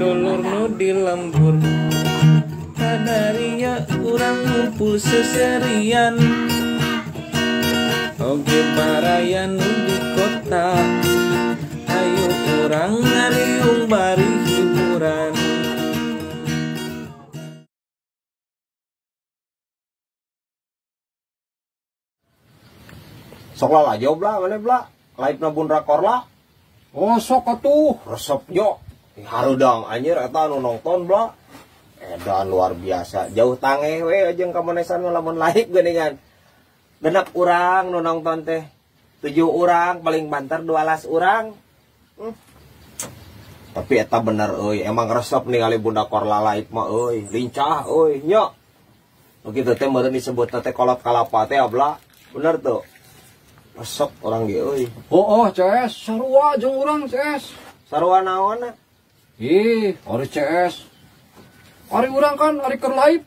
Dulur nu di lembur. Kadaria urang ngumpul seserian. Oge baraya nu di kota. Ayo urang ngariung bari hiburan. Sok lah jawab lah, mana bla? Live na Bunda Korla. Oh sok atuh, resep yo. Harudang anjir eta anu nonton bla. Edan luar biasa. Jauh tangeh we jeung kamanesan mah lamun live geuningan. Genep urang nu nonton teh. 7 urang paling banter 12 urang. Tapi eta bener euy, emang resep ningali Bunda Korla live mah euy, lincah euy nya. Begitu teh meureun disebut teh kolot kalapa teh abla. Bener tuh. Resep orang ge euy. Oh, CS, sarua jeung urang CS. Sarua naonna? Ih, ari CS. Ari urang kan ari keur live.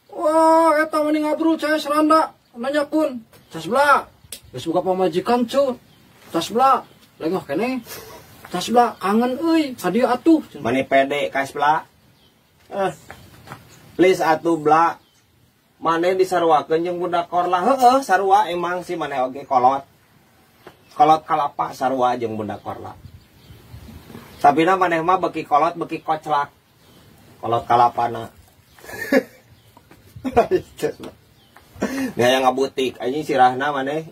Wah, eta mending ngobrol CS randa nanyakeun. Cas bla. Geus buka pamajikan cu. Cas bla, lengoh keneh. Cas bla kangen euy, ka dieu atuh. Mani pede kas bla. Please atuh bla. Mane disaruakeun jeung Bunda Korla. Heueuh, sarua emang sih mane oge kolot. Kolot kalapa sarua jeung Bunda Korla. Sabina maneh mah beki kolot beki koclak. Kolot kalapana. Nya yang ngabutik anjing sirahna maneh.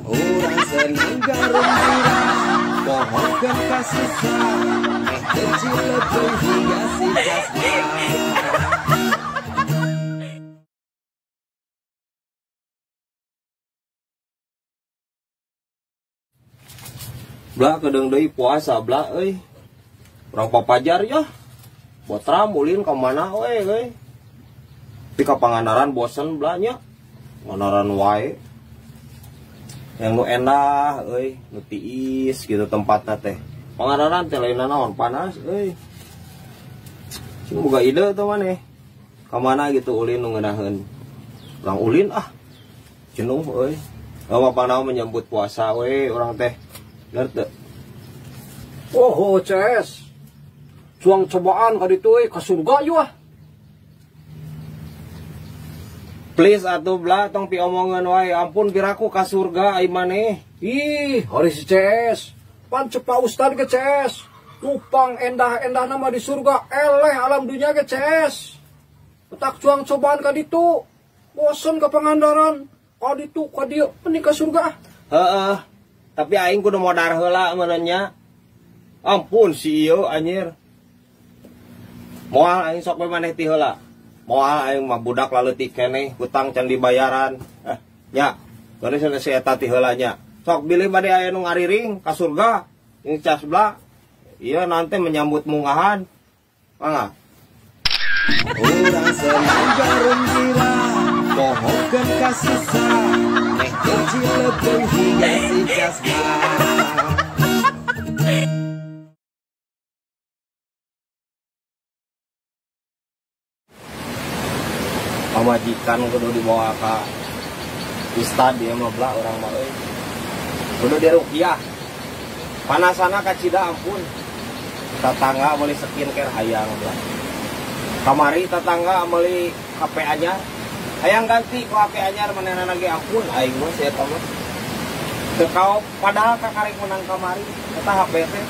Urang seneng garembira, pohokeun kasusah, kecil leuteung hingga si jasma. Bla kedeung deui puasa bla euy. Urang papajar yah. Botra mulin ka mana we euy. Di ka Pangandaran bosen bla nya. Pangandaran wae. Yang nu endah euy, nu tiis gitu tempatna teh. Pangandaran teh lain naon panas euy. Sing boga ide teh maneh. Ka mana gitu ulin nu ngeunaheun. Urang ulin ah. Jenuh euy. Apa naon menyambut puasa we urang teh. Ngerti? Oh, CS. Cuang cobaan ka ditu euy ka surga ieu ah. Please atuh bla tong piomongeun wae, ampun piraku ka surga ai maneh. Ih, hari si CS. Pan cek Pak Ustad ke CS. Nupang endah-endah nama di surga, eleh alam dunia ke CS. Petak cuang cobaan ka ditu. Bosen ke Pangandaran. Ka ditu ka dieu mending ka surga ah. Heeh. Tapi aing kudu modar heula meureun nya. Ampun si ieu anjir. Moal aing sok we maneh ti heula. Moal aing mah budak laleutik keneh, hutang can dibayaran. Nya, geus si eta ti heula nya. Sok bilih bade aya nu ngariring ka surga, jeung cas bla. Ieu nanti menyambut mungahan. Mangga. Urang seneng garembira, pohokeun kasusah, kecil leuteung hingga si jasma. Pamajikan kudu dibawa ka ustad dia mah bla urang mah euy. Kudu diruqyah. Panasana kacida ampun. Tetangga meuli skincare hayang bla. Kamari tetangga meuli HP anyar. Hayang ganti ku HP anyar manehna ge ampun aing mah si eta mah. Teu kaop padahal kakarek menang kamari eta HP teh.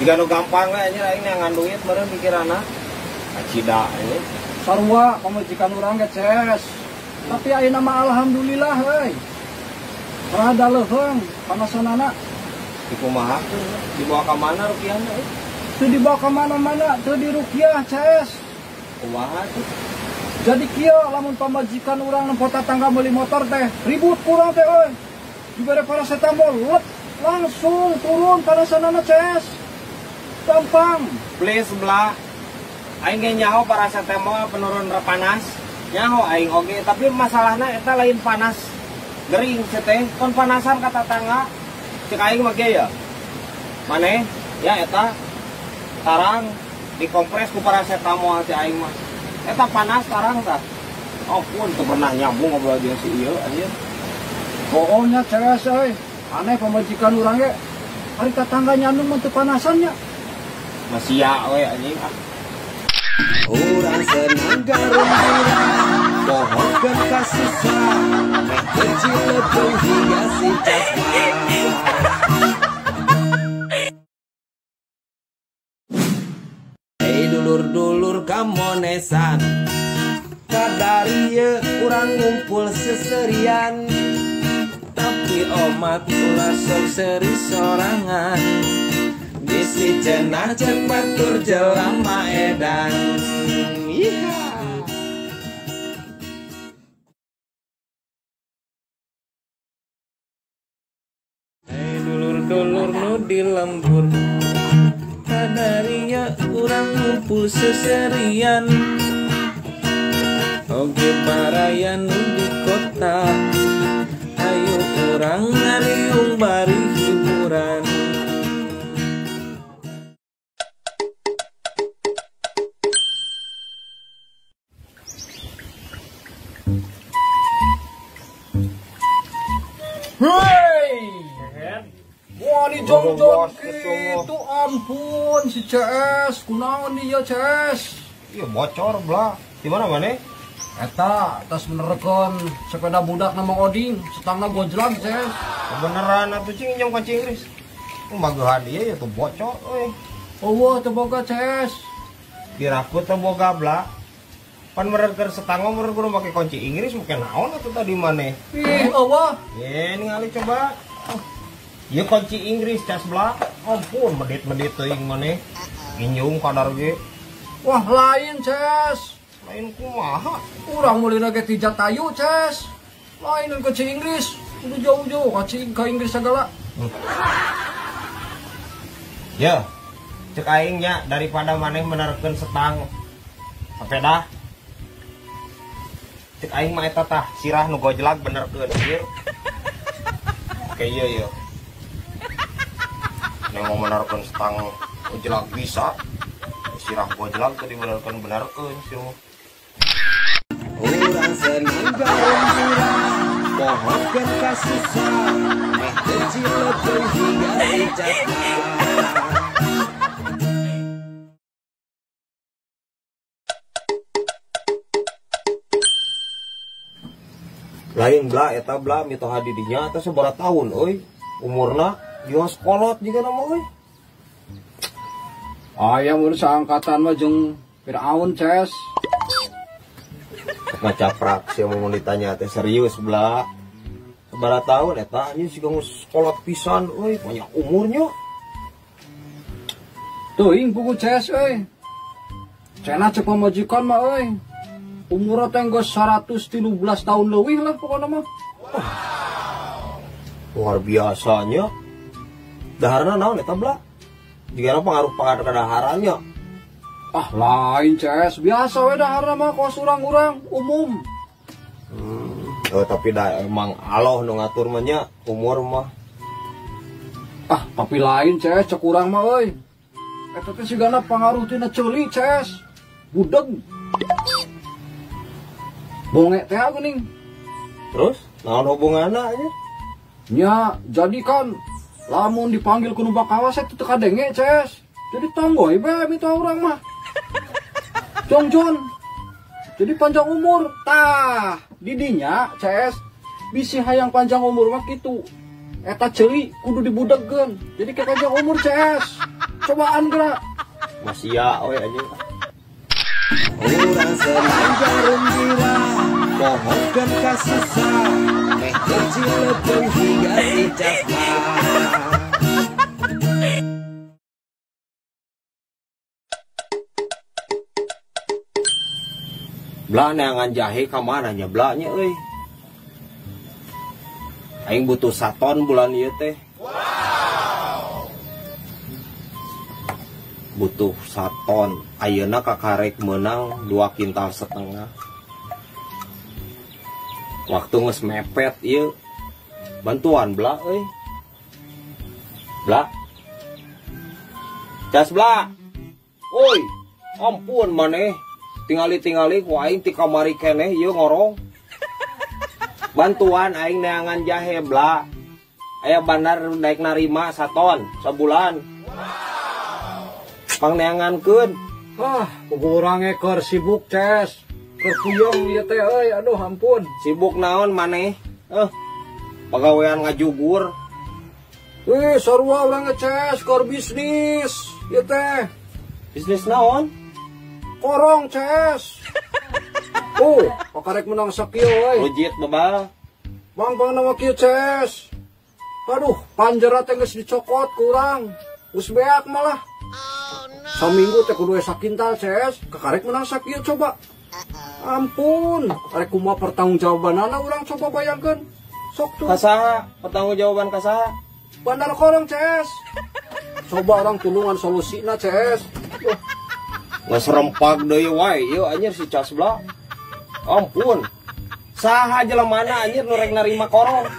Jiga nu gampang we anjir aing neangan duit meureun pikiranna. Kacida euy. Sarua pamajikan urang ge CS. Tapi ayeuna mah alhamdulillah euy. Rada leuheung panasanana. Di kumaha dibawa ka mana ruqyahna euy? Teu dibawa ka mana-mana, teu diruqyah CS. Kumaha tuh? Jadi kieu lamun pamajikan urang nempo tatangga meuli motor teh, ribut kurang teh euy. Dibere paracetamol, lep, langsung turun panasanana CS. Gampang. Please bla. Aing ge nyaho paracetamol penurun panas. Nyaho aing oge, tapi masalahna eta lain panas gering teh, kon panasan ka tatangga. Cek aing mah ge ya. Maneh ya eta tarang dikompres ku paracetamol si aing mah. Eta panas tarang tah. Ampun teu pernah nyambung ngobrol jeung si ieu anjir. Pokoknya CS euy, aneh pamajikan urang ge. Ari tatangga nyandung mah teu panasan nya. Masih ya we anjing. Urang senang garumbira, pohokeun kasusah, meh kecil leupeung hingga si Casma. Hei dulur-dulur kamonesan, kadarieu urang ngumpul seserian, tapi omat ulah sok seri sorangan. Bisi cenah cek batur jelema edan. Iha. Hei dulur-dulur nu di lembur, kadaria urang ngumpul seserian. Oge baraya nu di kota, ayo urang ngariung bari hiburan. Hei, wah di jongjon gitu, ampun si CS, kunaon dia CS? Iya bocor bla, di mana mana? Eta, tas menerken sepeda budak nama Oding, setangna gojlak CS. Kebeneran atuh cing injam kunci Inggris. Magahan dia ya tuh bocor, euy. Eueuh teu boga CS. Kiraku teu boga bla. Pan mereka setangga mereka kudu make kunci Inggris make naon atuh tadi maneh. Ih, eueuh. Ye, ningali coba. Oh. Ieu kunci Inggris cas bla. Ampun medit-medit teuing maneh. Injung kadar ge. Wah, lain CS. Lain kumaha? Urang meulina ge ti Jatayu, Ces. Lain kunci Inggris. Kudu jauh-jauh ka Inggris segala. Ya. Cek aing nya daripada maneh menerkeun setang sepeda. Cek aing mah eta tah sirah nu gojlag benerkeun ieu. Oke ieu ieu. Neng mau menerkeun setang gojlag bisa. Sirah gojlag tadi benerkeun benerkeun sih. Urang senang garumbira, pohokeun kasusah, meh kecil leupeung hingga si Casma. Lain bla eta bla mitoha di dinya eta sabaraha tahun euy umurna geus kolot jiga nama euy. Aya mun saangkatan mah jeung Firaun Ces. Ngacaprak sia mun ditanya teh serius bla. Sabaraha tahun eta anjing siga geus kolot pisan euy banyak umurnya. Teuing pugu Ces euy. Cenah cek pamajikan mah euy. Umurna teh geus 113 tahun leuwih lah pokona mah. Wow. Luar biasanya. Daharna naon eta bla? Jigana pengaruh kadaharannya. Ah lain CS, biasa we daharna mah kos urang-urang umum. Oh, tapi dah emang Allah nu ngatur mah nya umur mah. Ah, tapi lain CS cek urang mah euy. Eta teh sigana pangaruh tina ceuli CS. Budeg. Bongek teh geuning. Terus naon hubunganna aja? Nya, jadi kan lamun dipanggil ku nu bakawas teh teu kadenge CS. Jadi tanggoy bae mita urang mah. Jongjon. Jadi panjang umur. Tah, didinya CS bisi hayang panjang umur mah kitu. Eta ceuli kudu dibudegkeun. Jadi ke panjang umur CS. Cobaan geura. Masih ya we anjing. Urang senang garumbira, pohokeun kasusah, meh kecil leupeung hingga si Casma. Bla neangan jahe ka mana nya bla nya euy. Aing butuh saton bulan ieu teh. Wow. Butuh saton. Ayeuna kakarek meunang 2,5 kintal. Waktu geus mepet ieu. Bantuan bla euy. Bla. Cas bla. Oi, ampun maneh. Tingali-tingali ku aing ti kamari keneh ieu ngorong. Bantuan aing neangan jahe bla. Aya bandar daek narima saton sabulan. Wow. Pangneangankeun. Ah, urang keur sibuk, Ces. Keur puyeng ieu teh euy, aduh ampun. Sibuk naon maneh? Pagawean ngajugur. Wih, sarua urang ge, Ces, keur bisnis ieu teh. Bisnis naon? Korong, Ces. Oh, pakarek menang sakieu euy. Rujit bebal. Bang-bang nama kieu, Ces. Aduh, panjera teh geus dicokot kurang. Geus beak malah. Oh, no. Saminggu teh kudu sakintal, Ces. Kakarek menang sakieu coba. Ampun, arek kumaha pertanggungjawabanana urang coba bayangkeun. Sok tuh. Kasaha? Pertanggungjawaban kasaha? Bandar korong, Ces. Coba orang tulungan solusina, Ces. Geus rempag deui wae ieu anjir si Cas Bla. Ampun. Saha jelemana anjir nu rek narima korong?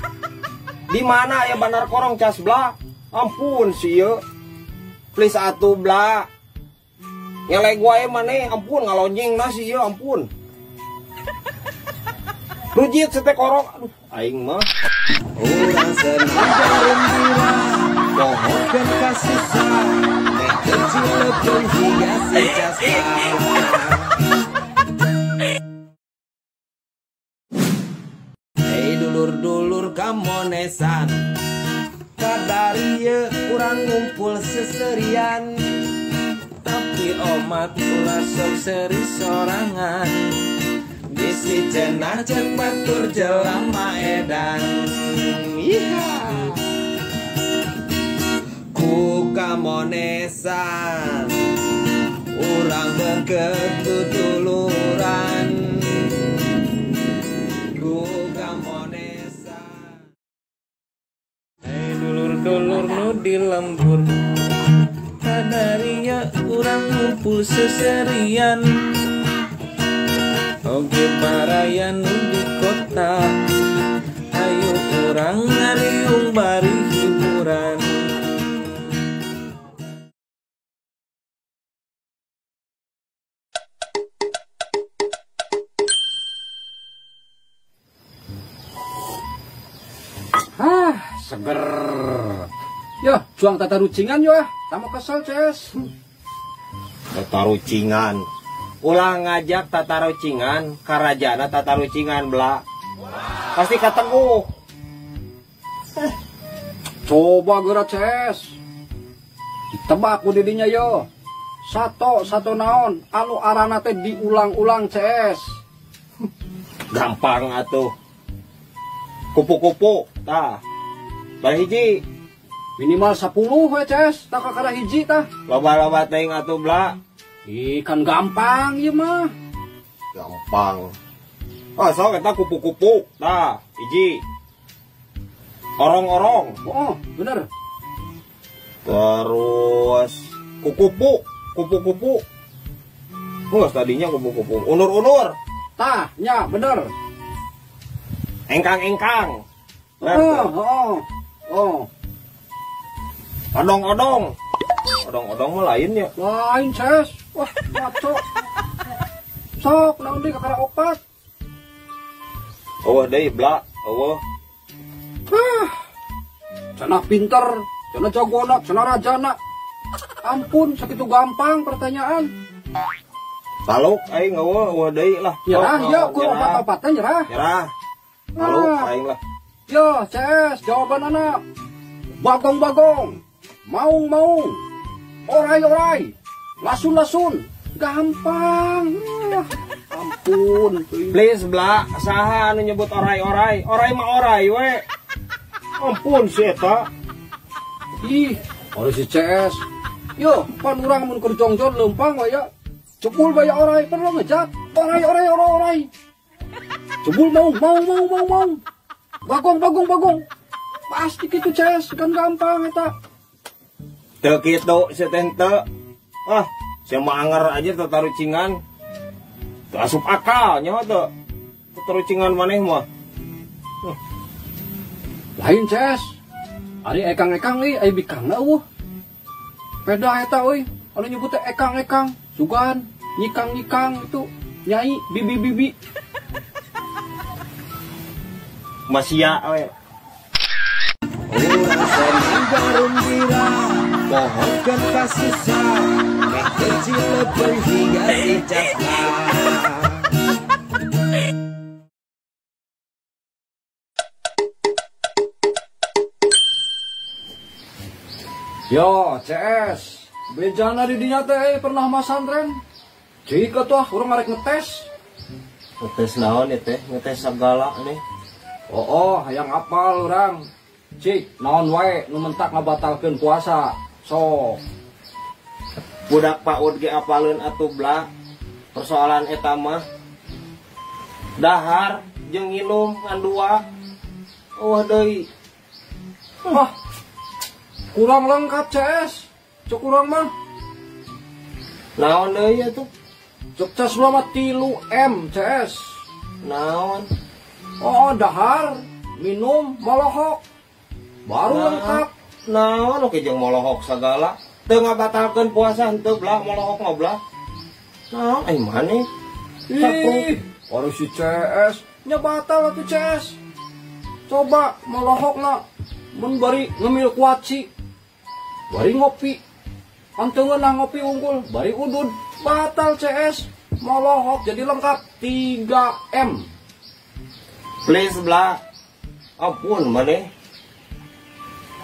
Di mana aya bandar korong Cas Bla? Ampun si ieu. Please atuh Bla. Ngeleg wae maneh, ampun ngalonjeng na si ieu ampun. Rujit sete korong, aduh aing mah. Urang senang gembira, pohokeun kasusah, meh kecil leupeung jiga si Cas Bla. Hei dulur-dulur kamonesan, kadarieu urang ngumpul seserian. Tapi omat ulah sok seri sorangan. Bisi cenah cek batur jelema edan. Iha. Ku kamonesan, urang beukeut tutuluran. Ku kamonesan. Hei dulur-dulur nu di lembur, kadarinya urang ngumpul seserian. Oge baraya nu di kota, ayo urang ngariung bari hiburan. Ah, seger. Yo, juang tata rucingan yo ah. Tamu kesel, Ces. Tata rucingan. Ulah ngajak tata rucingan, karajana tata rucingan Bla. Pasti kateguh. Coba geura, Ces. Ditebak ku didinya yo. Sato naon anu arana teh diulang-ulang, Ces. Gampang atuh. Kupu-kupu tah. Bari hiji. Minimal 10 we, Ces. Tah kakara hiji tah. Loba-loba teuing atuh Bla. Ih, kan gampang ieu mah. Gampang. Ah, sok eta kupu-kupu. Tah, hiji. Orong-orong. Oh, bener. Terus kupu-kupu, kupu-kupu. Oh, tadinya kupu-kupu. Unur-unur. Tah, nya bener. Engkang-engkang. Oh, oh, oh. Odong-odong. Odong-odong mah lain ya. Lain, Ces. Wah, ngaco. Sok, naon deui kakara opat. Eueuh deui, Bla. Eueuh. Ah. Cenah pinter, cenah jagona, cenah rajana. Ampun, sakitu gampang pertanyaan. Taluk aing eueuh, eueuh deui lah. Nyerah ya, ku opat-opatna nyerah. Nyerah. Taluk aing lah. Yo, Ces, jawaban anak. Bagong-bagong, maung-maung, orai-orai, lasun-lasun, gampang. Ampun. Please Bla, saha anu nyebut orai-orai? Orai mah orai we. Ampun si eta. Ih, ore si CS. Yo, pan urang mun keur jongjon leumpang we ya. Cepul bae orai, perlu ngejat. Orai orai orai orai. Cebul maung maung maung maung maung. Bagong bagong bagong. Pasti kitu CS, kan gampang eta. Teu kitu si teh teu. Ah, sia mah anger aja tatarucingan. Teu asup akal nyaho teu. Tatarucingan maneh mah. Lain CS. Ari ekang-ekang euy, ai bikangna eueuh. Peda eta euy, anu nyebut teh ekang-ekang, sugan, nyikang-nyikang itu, nyai, bibi-bibi. Masia we. Urang senang garumbira, pohokeun kasusah, Meh kecil lebih hingga si Casbla. Yo, CS, bejana di dinya teh pernah masantren. Jika tuh urang ngarek ngetes. Ngetes naon ya teh? Ngetes segala nih. Oh, hayang apal urang. Cik, naon wae nu mentak ngabatalkeun puasa. Sok. Budak PAUD ge apaleun atuh bla. Persoalan eta mah dahar jeung nginum ngan dua. Eueuh deui. Wah. Kurang lengkap CS, cek urang mah. Naon deui atuh? Cek cas mah 3M CS. Naon? Oh, dahar, minum, molohok. Baru nah, lengkap. Naon oke jeung molohok sagala. Teu ngabatalkeun puasa henteu blah molohok mah blah. Naon ai maneh? Ih, ari si CS nya batal atuh CS. Coba molohokna mun bari ngemil kuaci. Bari ngopi, kan teu ngeunah ngopi unggul, bari udud, batal CS, molohok jadi lengkap 3M. Please bla, ampun maneh.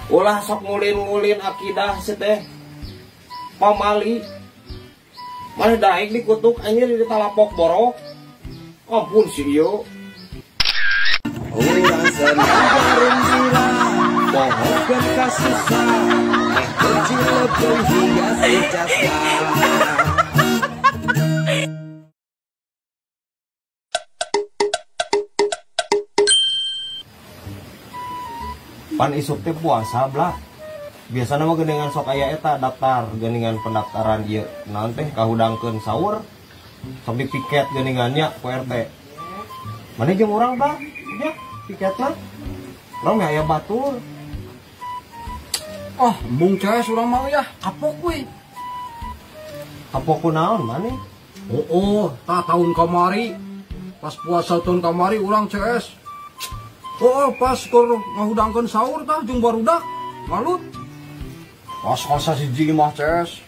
Ulah sok ngulin-ngulin akidah si teh. Pamali. Maneh daek dikutuk anjir di talapok borok. Ampun si ieu. Urang senang gembira, pohokeun kasusah. Meh kecil lebih hingga si Casbla. Pan isuk teh puasa bla. Biasana mah geuningan sok aya eta daftar geuningan pendaftaran ieu. Naon teh kahudangkeun sahur. Sok dipiket geuningannya ku RT. Maneh jeung urang bla? Ya, piketna. Urang mah aya batur. Ah, embung CS urang mah ya, kapok we. Kapok kunaon maneh? Oh, tah tahun kamari. Pas puasa tahun kamari urang CS. Oh, pas keur ngahudangkeun sahur tah jeung barudak, malut. Pas kasa siji mah CS.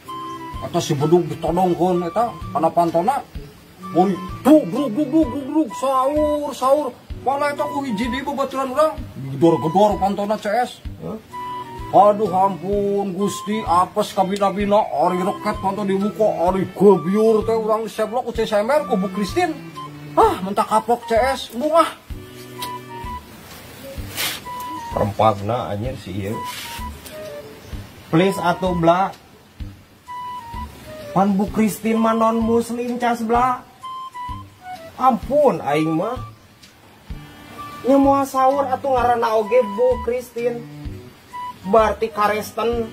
Eta si bedug ditodongkeun eta kana pantona. Mun brug brug brug brug brug sahur sahur. Malah eta ku hiji deui babaturan urang, gedor-gedor pantona CS. Huh? Aduh ampun Gusti, apes kabina-bina ari reket panto dibuka, ari gebyur teh urang diseblok ku semer ku Bu Kristin. Ah, mentah kapok CS, embung ah. Rempagna anjir si ieu. Please atuh bla. Pan Bu Kristin mah non muslim cas bla. Ampun aing mah. Nya moal sahur atuh ngaranna oge Bu Kristin. Berarti karesten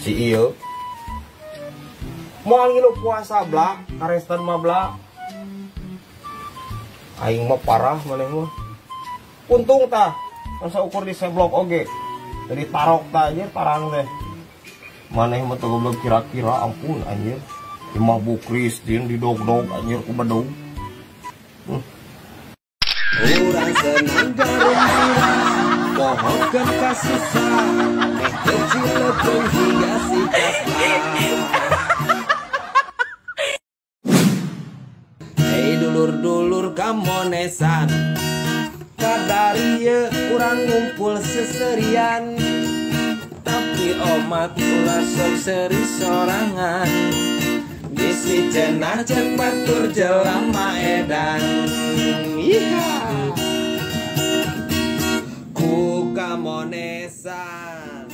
si ieu. Moal ngilu puasa bla, karesten mah bla. Aing mah parah maneh mah. Untung tah, masa ukur di seblok oge. Jadi tarok tah anjir tarang teh. Maneh mah teu goblok kira-kira ampun anjir. Imah Bu Kristin didog-dog anjir ku bedog. Urang senang gembira, pohokeun kasusah, meh kecil lebih hingga si Casbla. Hei dulur-dulur kamonesan, kadarieu urang ngumpul seserian. Tapi omat ulah sok seri sorangan, bisi cenah cek batur jelema edan. Iha. Ku kamonesan.